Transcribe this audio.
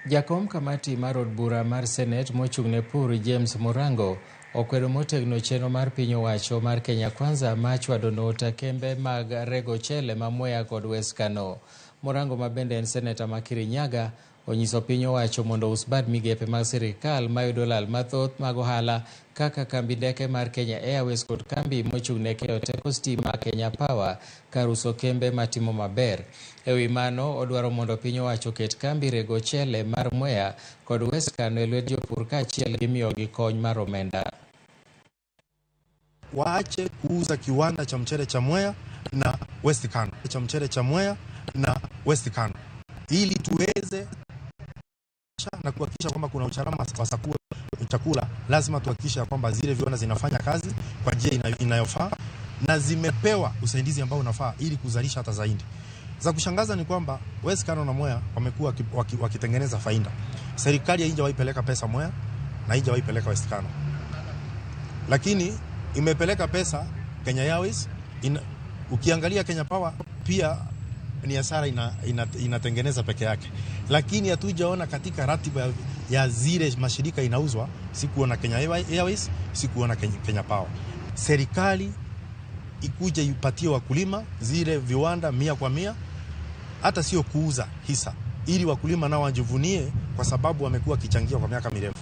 Jakom kamati mar od bura mar Senet mochung' ne pur James Murango okwedo motegno chenro mar piny owacho mar Kenya Kwanza mar chwado nota kembe mag rego ochele ma Mwea kod West Kano. Murango ma bende en seneta ma Kirinyaga onyiso piny owacho mondo us bad migepe mag sirikal mayudo lal mathoth mag ohala kaka kambi ndeke mar Kenya Airways kod kambi mochung' ne keyo teko stima Kenya Power kar uso kembe matimo maber. E wi mano, odwaro mondo piny owacho oket kambi rego ochele mar Mwea kod West Kano e lwet jopur kaachiel gi miyogi kony mar omenda. Waache kuuza kiwanda cha mchele cha Mwea na West Kano, cha mchele cha Mwea na West Kano, ili tuweze na kuhakikisha kwamba kuna usalama wa chakula. Lazima tuhakikishe kwamba zile viwanda zinafanya kazi kwa njia inayofaa na zimepewa usaidizi ambao unafaa ili kuzalisha hata zaidi. Za kushangaza ni kwamba West Kano na Mwea wamekuwa wakitengeneza faida. Serikali haijawahi peleka pesa Mwea na haijawahi peleka West Kano, lakini imepeleka pesa Kenya Airways. Ukiangalia Kenya Power pia ni hasara inatengeneza peke yake, lakini hatujaona katika ratiba ya zile mashirika inauzwa, sikuona Kenya Airways, sikuona Kenya Power. Serikali ikuje ipatie wakulima zile viwanda 100 kwa 100, hata sio kuuza hisa, ili wakulima nao wajivunie, kwa sababu wamekuwa wakichangia kwa miaka mirefu.